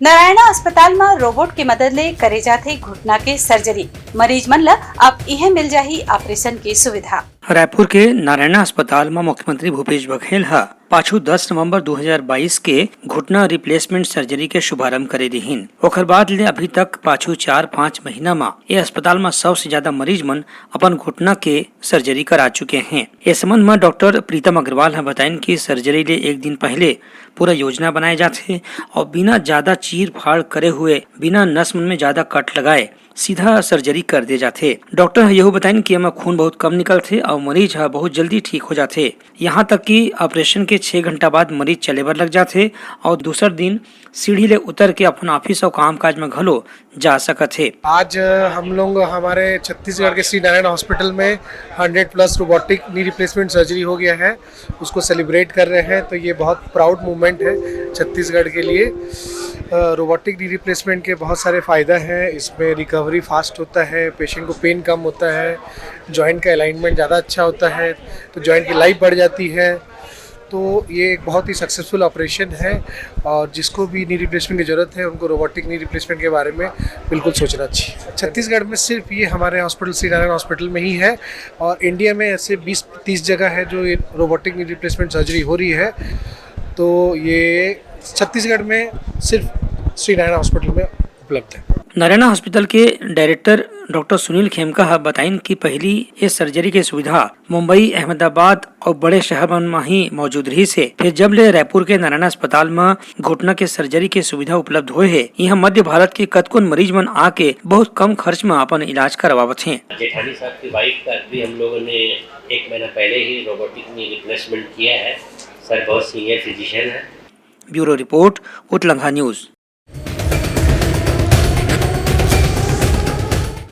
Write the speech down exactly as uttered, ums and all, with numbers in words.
नारायणा अस्पताल म रोबोट के मदद ले करे जाथे घुटना के सर्जरी। मरीज मन ल अब इहें मिल जाही ऑपरेशन के सुविधा। रायपुर के नारायणा अस्पताल म मुख्यमंत्री भूपेश बघेल ह पाछू दस नवंबर दो हज़ार बाईस के घुटना रिप्लेसमेंट सर्जरी के शुभारंभ करे रिहीन। ओखर बाद ले अभी तक पाछू चार पाँच महीना म ए अस्पताल म सौ से ज्यादा मरीज मन अपन घुटना के सर्जरी करा चुके हैं। ए संबंध म डॉक्टर प्रीतम अग्रवाल ह बताइन कि सर्जरी ले एक दिन पहले पूरा योजना बनाए जाथे और बिना ज्यादा चीर फाड़ करे हुए, बिना नस मन में ज्यादा कट लगाए सीधा सर्जरी कर दे जाथे। डॉक्टर ह यहू बताइन कि एमा खून बहुत कम निकलथे और मरीज ह बहुत जल्दी ठीक हो जाथे। यहाँ तक कि ऑपरेशन के छह घंटा बाद मरीज चले बर लग जाथे और दूसर दिन सीढ़ी ले उतर के अपन ऑफिस और कामकाज में घलो जा सकत हे। आज हम लोग हमारे छत्तीसगढ़ के श्री नारायण हॉस्पिटल में hundred plus robotic knee replacement surgery हो गया है, उसको सेलिब्रेट कर रहे हैं। तो ये बहुत प्राउड मोमेंट है छत्तीसगढ़ के लिए। रोबोटिक नी रिप्लेसमेंट के बहुत सारे फ़ायदा हैं। इसमें रिकवरी फास्ट होता है, पेशेंट को पेन कम होता है, जॉइंट का अलाइनमेंट ज़्यादा अच्छा होता है, तो जॉइंट की लाइफ बढ़ जाती है। तो ये एक बहुत ही सक्सेसफुल ऑपरेशन है और जिसको भी नी रिप्लेसमेंट की ज़रूरत है, उनको रोबोटिक नी रिप्लेसमेंट के बारे में बिल्कुल सोचना चाहिए। छत्तीसगढ़ में सिर्फ ये हमारे हॉस्पिटल, श्री नारायण हॉस्पिटल में ही है और इंडिया में ऐसे बीस तीस जगह है जो ये रोबोटिक नी रिप्लेसमेंट सर्जरी हो रही है। तो ये छत्तीसगढ़ में सिर्फ श्री नारायण हॉस्पिटल में उपलब्ध है। नारायणा हॉस्पिटल के डायरेक्टर डॉक्टर सुनील खेमका ह बताइन कि पहली ये सर्जरी के सुविधा मुंबई, अहमदाबाद और बड़े शहर मन म ही मौजूद रहिस हे। फिर जब ले रायपुर के नारायणा अस्पताल म घुटना के सर्जरी के सुविधा उपलब्ध होए हे, इहाँ मध्य भारत के कतकोन मरीज मन आके बहुत कम खर्च म अपन इलाज करवावत हें। जेठानी साहब की वाइफ का भी हम लोगों ने एक महीना पहले ही रोबोटिक नी रिप्लेसमेंट किया है। सर बहुत सीनियर फिजिशियन है। ब्यूरो रिपोर्ट, उतलंघा न्यूज।